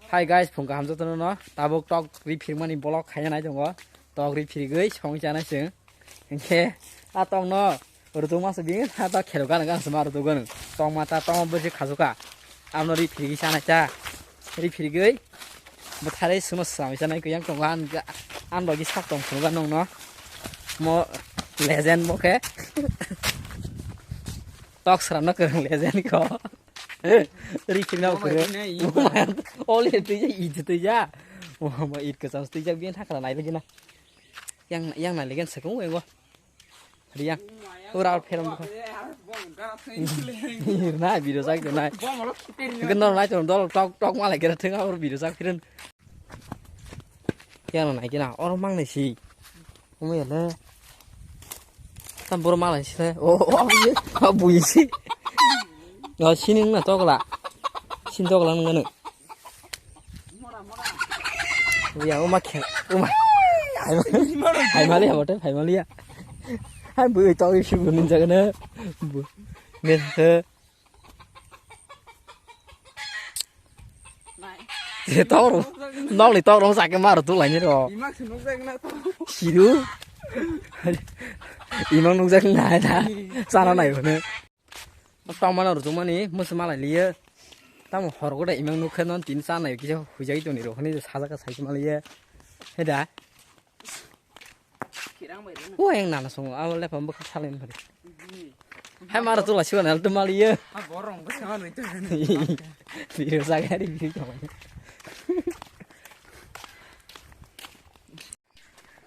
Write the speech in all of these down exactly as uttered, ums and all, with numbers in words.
Hi guys, phung kaham jotono no. Tabuk tok ri phirmani vlog khaina nai tongo. Tok ri phirigwi songwi chanai chwng. Hinkhe a tok no rutung masa bini ha tok khero gana gana sama rutung gana. Tong mata tong bwswi khajuka. Amno ri phirigwi chanai cha. Ri phirigwi bwtharwi suno swrangwi chanai kuyang tongo an ga-, an logi sak tong phunukha nongno. Mo legend mo khe. Tok sramno kwrwng legend ko. Ri phirna kwrwng. Oli twi ja, it twi ja. Mo it kwcham twi ja, bini thakra nai lagi na. Yang, yang nai lagi na sakung wengo. Riya. Ura pheram bukha. Nai video sak nai. Gandor nai chon dol tok tok malai kera thung abor video sak phirin. Yang nai kena or mang nai si. Omo yale. Tam bor malai si le. O o abu ye. Abu ye si. Ga sining na tokla. Sin tokla nang nang. Buya uma khe uma. Hai mali ya bote hai mali ya. Hai bui to isu gunun jagana. Men he. Je toro. Noli toro sa ke mar tu lai ni ro. Siru. Imang nukjak nai da. Sana nai bune. Tongmano rwchukmani mwswk malai liya. Tamo hor gode imang nukhe non tin cha nai kisa huijai toni rok hwnwi sajak sai maliya. Heda. O yang nana songo abo lepa bwkha salai mari. Hai mara tula siwa nal tu maliya. Ha borong bwkha nui tu. Video sagari video kamai.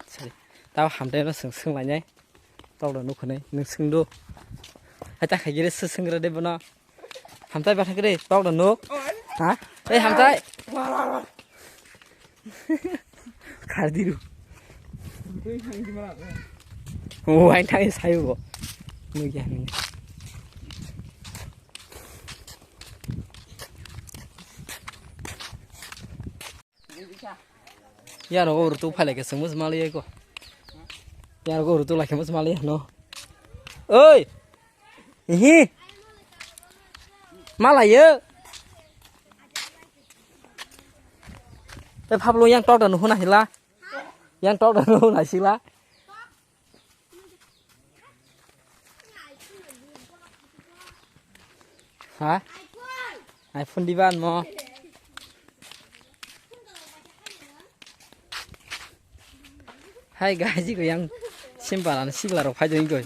Sorry. Tao hamtai no swng swng lainai. Tok da nuk hwnwi nwng swngdu. Hai ta khai gire swng swng rw de bono. Hamtai ba thang de tok da nuk. Ha? Ei hamtai. Khar diru. O hai thang sai bo. Nuk ya ni. Yaro go rutu phale ke sengmo mali ko. Yaro go rutu lakhe mo mali no. Oi. Hi. Mala ye. Te phablo yang tok da nuhuna hila. Yang tok da nuhuna sila. Ha? iPhone diban mo. Hai guys, ko yang simpalan sikla rok phai jeng ko.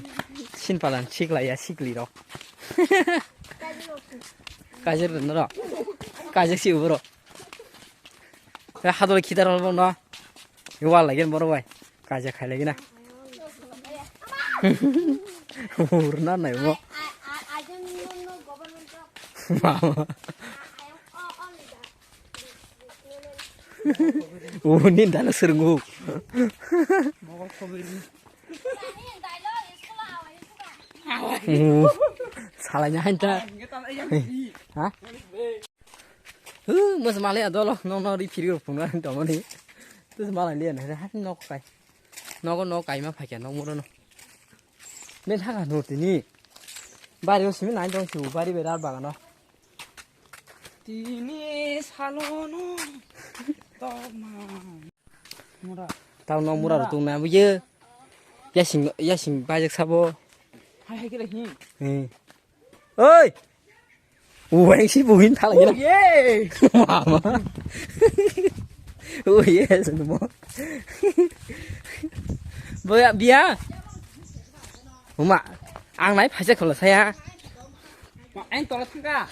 Simpalan sikla ya sikli rok. Kajir no ro. Kajir si ubro. Hadol khidar no. Wal lagi boro bai. Kaja khai lagi na. Urna nai mo. Mama. Uni dana serungu. Salanya hanta. Ha? Mus mali adolo no no ri phiri rok phunga tongoni. Tus mala liya na ha nok kai. Nogo nok kaima phakya nok muro no. Men haga no tini. Bari o simi nai dong su bari berar bagano. Tini salono toma. Mura. Tau nok mura rok tong na buye. Yasing yasing bajak sabo. Hai hai kira hi. Hmm. Oi. Uweng si buhin thala gina. Ye. Mama. Oh yes mo. Boya biya. Uma. Ang nai phaisa khola saya. Ang tola thangka.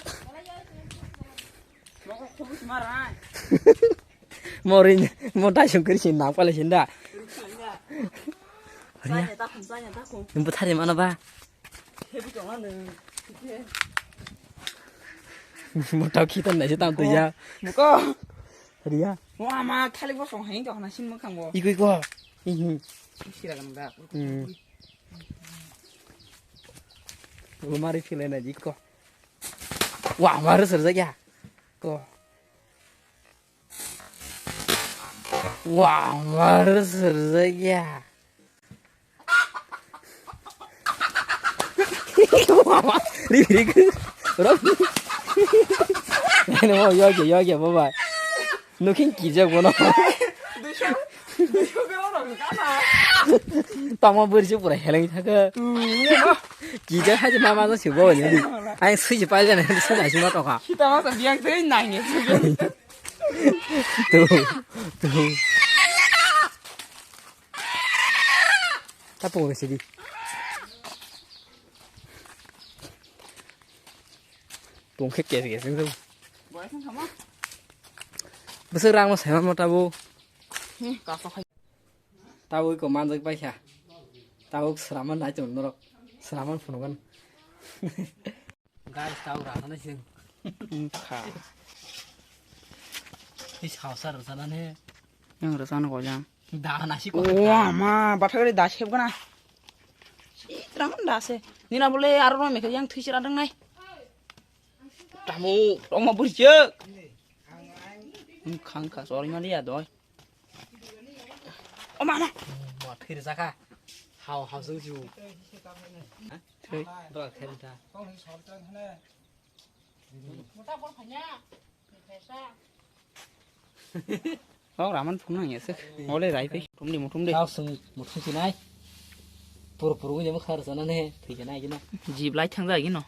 Mori mo dai sungkri sin nang pale sin da. Nung buthari mana ba? Motao khitan naise tam tuya. Muko. Riya. Wah ma thalik bosong hain to na sin mokang bo. Iko iko. Sira gam ga. Hmm. Umari philai na jiko. Wah mar serja kya. Ko. Wah mar serja kya. Ri ri ku. Ro. Ini mau yogi yogi bye bye. Nukhin kijak bono. Tamo bwrwi se pura heleng thaka. Kijak hai ma ma se bo ni. Ai sui je pai jana se na sima toka. Kita masa biang tei nang ye. Tu tu. Tapo sidi. Tungkhe kes kes wngkhe. Bwswk rangno saimanmo tabuk. Tabuk iko manjak paikha. Tabuk swraman nai tongo norok. Swraman phunugan. Guys, tabuk rana nai sing. Wngkha. Tei saosa rwchana ne. Nwng rwchana kojang. Da nasi ko. Wah, ma, bathagari da sep gana. Raman da se. Nina bole aro rong mekhe yang thui sira dang nai. Tamu, rong ma burjak. Khang kha, sorry mali ya doi. O mama. Ma thir jaka. Hau, hau sung ju. Thir. Bro, khen ta. Mota bol phanya. Oh, raman phung nang ya sek. Ole rai pe. Muthum di, muthum di. Kau sung, muthum sinai. Pur pur ngi jamu khar sana ne, thik na gino. Jib lai thang ja gino.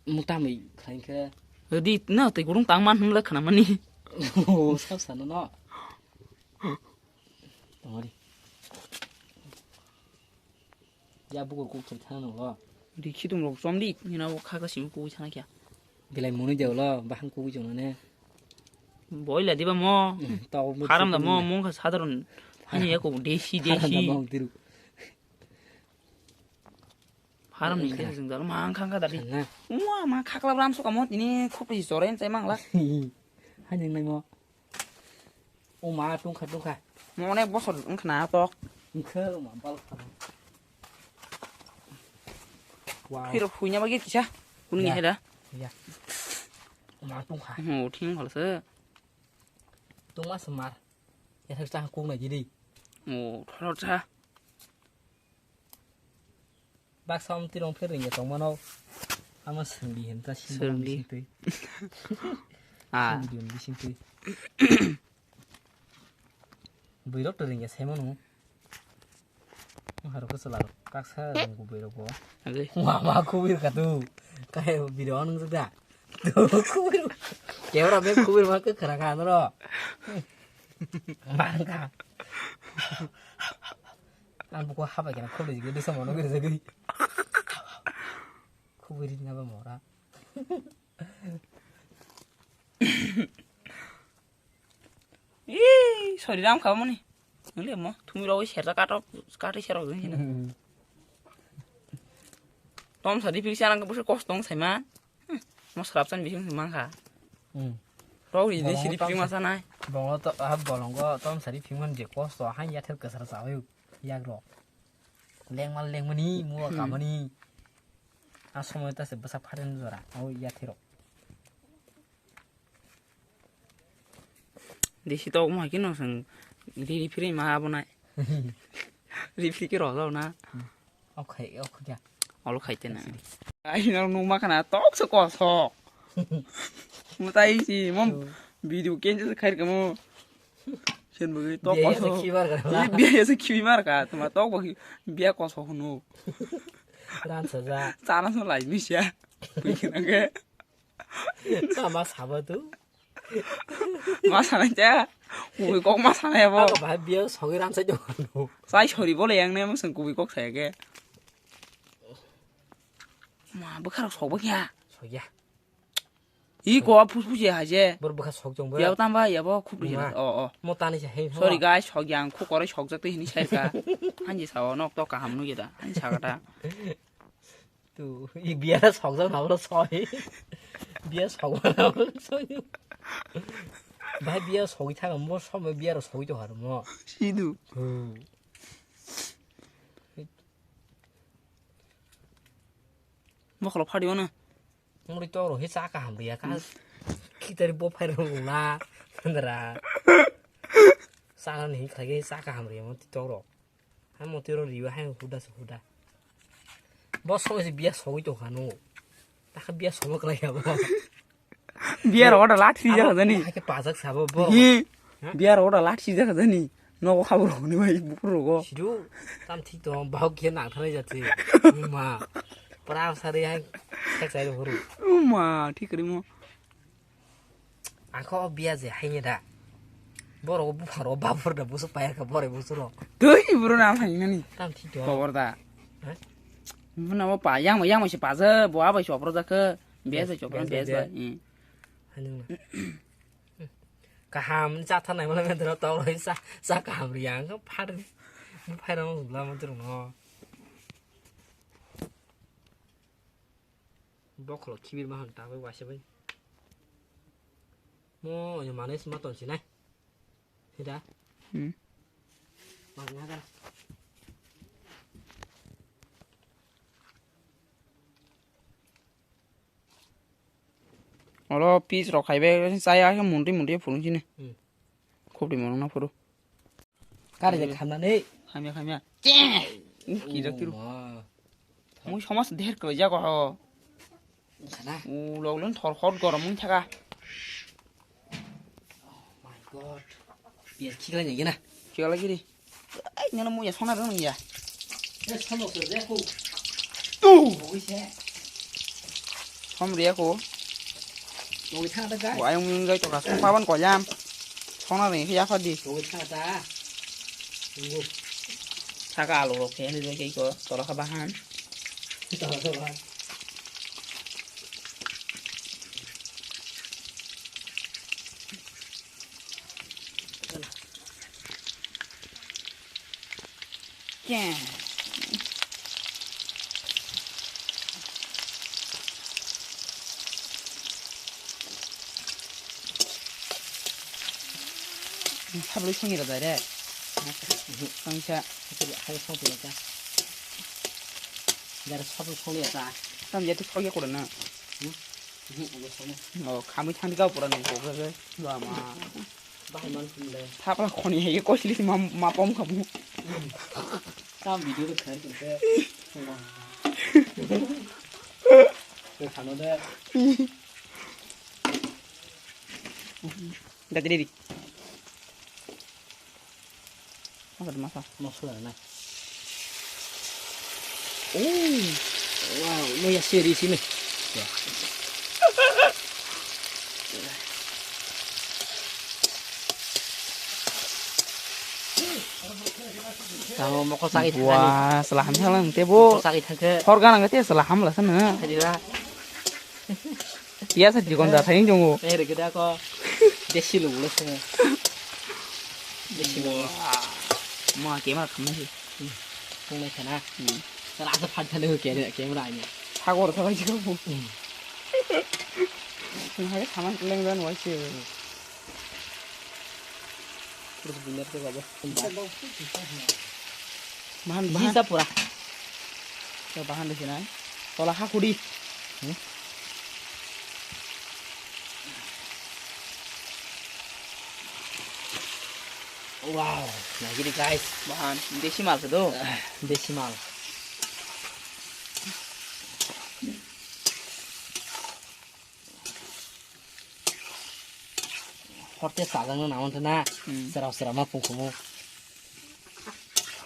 Muta mai khain khe. Di na te gurung tang man hum la khana mani. Oh, sab sana no. Tamari. Ya bukur kuk thang no. Di khitum rok chom di, hina o kha ka sim kuk thang kya. Belai munu de ulo, bahang kugui chongnane. Boila diba mo. Hmm, tao mo Haram da chukuni mo, na. Mo kha sadharon. Hani ya ko desi, haram da desi. Mo tiru. Haram ni Khana. Desi jalo ma ang khang kha dadi. Khana. Mo ma khakla ram so kamo tini khupri soren chai mangla. Hani nai mo. O ma tungkha tungkha. Mo onek bosor wngkha na tok. Wngkha o ma bal kha. Wow. Phiro huina bagwi kisa. Kunu Ya. Ni heda. Ya. O ma tungkha. Mo thing khol se. Tungma se mar. Ya thak ta kung na gidi. Mo thor ta. Baksa om tirong pher ringya tongmano. Ama sengdi hinta singdi. Sengdi. Singtwi. Ah. Singdi hinta singtwi. Buirok to ringya saimano. Haro ko sala kaksa rong ko buirok bo. Ade. Wa ma ko buirok ka tu. Kai biro anung da. Ko buirok. Kewra be ko buirok ma ko khara ka no. Mangka. Ang buko haba kena khobri jigwi disa mono gori jagwi. Khobri na ba mora. Ih, sori ram kha mani. Ngle mo, thumi rogwi serta kato, kati serok jeng sina. Tom sadi pil sana ke busa kostong saima. Hmm, mo srapsan bising sima kha. Hmm. Rok ri de siri ping masa nai. Bongo to, ah, bolongo tom sari ping man je kosto, han ya thep kesar sa hoyu, yak rok. Leng mal leng mani, mua Hmm. Kamani. A somoy ta se basa phaten jora, au ya thero. Desi tok ma kino sang, ri ri phiri ma abo nai. Ri phiri ke rojao na. Hmm. Okhai, okhai kya? Olo khaite na. Ai, nang nung ma khana tok se kosok. Mutai si, mom video kenje se khair kamo. Sen bagi tok kosok. Biya se khibar ka. Biya se khibar ka, tuma tok bagi biya kosok hunu. Ran saja. Chana so lai misia. Bui khana ke. Sama sabo tu. Ma sanai cha. Kubui kok ma sanai abo. Ako bahai biya sogwi ran sai jong. Sai sori bole yang ne mung kubui kok saya ke. Ma bwkha rok sok bwkha. Sogya. I ko a phus phus ya haje. Bor bwkha sok jong bwkha. Ya tamba ya bo khub ri. Ma. O o. Mo tani sa hei. Sorry guys, sok yang khu kore sok jak te hini sai ka. Hanji sao nok to kaham nu ya da. Hanji sa kata. Tu, i biya sokjak na bolo soi. Biya sokma na bolo soi. Bahai biya sogwi thang mo, somo biya ro sogwi to har mo. Sidu. Hmm. Mo kholo phadi ona. Muri to ro he cha ka ham riya ka. Khitari bo phai ro na. Sandra. Sana ni khlai cha ka ham riya mo ti to ro. Ang motiro riyo hai huda se huda. Bo song se biya sogwi tongkha no. Takha biya sogwi klai ya bo. Biar order lat si jaga jani. Hai ke pajak sabo bo. Hi. Ha? Biar order lat si jaga jani. Nogo khabo rok ni bai bukur rogo. Sidu tam thik to bahok ke nang thanai jati. Ma. Pra sari hai sek sai ro huru. Uma, thik ri mo. Ako biya je hai ni da. Boro bupharo babur da busu payar ka bore busu ro. Tui buru na hai nani. Tam thik to. Khobor da. Ha? Buna bo pa yang yang se pa je bo abai chopro da ke. Biya se chopro biya se. Hanung na. Kaham cha thanai mala mendro to roi sa sa kaham ri ang phar. Phai rong la mendro no. Bokholo khibir ma hon ta bai waisa bai. Mo yo manai sma ton sinai. Hida. Hmm. Mang na da. Olo piece rok khai bai chaya khe mundui mundui phuru sini. Hmm. Khobri monok na phuru. Kari de khamnani. Khamya khamya. Ki da kiru. Ma. Mui somas der koi jago ho. Khana. U log lun thor khot gorom mung thaka. Oh my God. Piyaj khiklai ni gina. Khiklai giri. Ai, nana muya sona rung ya. Eh, sono se de ko. Tu. Oi se. Som ria ko. Oi thang da ga. Wa yung yung jai to ka som paban ko jam. Sona ring ya fa di. Oi thang da. Ngu. Saka alu ro ke ni de ke ko. Tolo ka bahan. Tolo ka bahan. Sabri songwi rw dai re. Tangsa. Hai songwi rw ta. Jara sabri songwi rw ta. Tam jati songwi rw na. Hmm? Hmm, obo songwi. Oh, khamwi thangdi ka pura nang kok khe. Lama. Bahai man phunle. Thapla khoni hai kosli ma ma pom khamu. Tam video de khan khe. Ke khano de. Gajri di. Masa masa. Masa na. Oh. Wow, no ya seri sini. Ya. Tamo mokol sagi thangkhe. Wah, salah hamsa lang te bo. Mokol sagi thangkhe. Hor ganang te salah hamla sana. Tadi lah. Iya sa jikon da thayung jongo. Eh, rega da ko. Desi lo ulo sana. Desi lo. Ma camera khamna si. Tongnai khana. Hmm. Sara asa phat thani ke camera ani. Sagor thabai jikon. Hmm. Hai thaman leng dan wai se. Terus bener ke gabo. Bahan, bahan. Bisa pura. Ke bahan di sini. Tola hakuri. Hmm? Wow, nah gini guys. Bahan desi mal tuh. Desi mal. Horte sajang no naman na. Hmm. Serau serau ma pungkumu.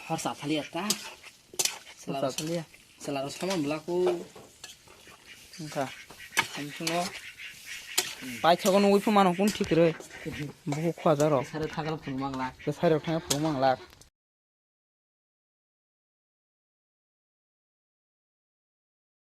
Hor sa thali ta. Hor sa thali. Selaro saman belaku. Engka. Ang sino. Pai thogo nungwi phumano kun thik roi. Buku khwa jaro. Sare thagal phung mangla. Sare thang phung mangla.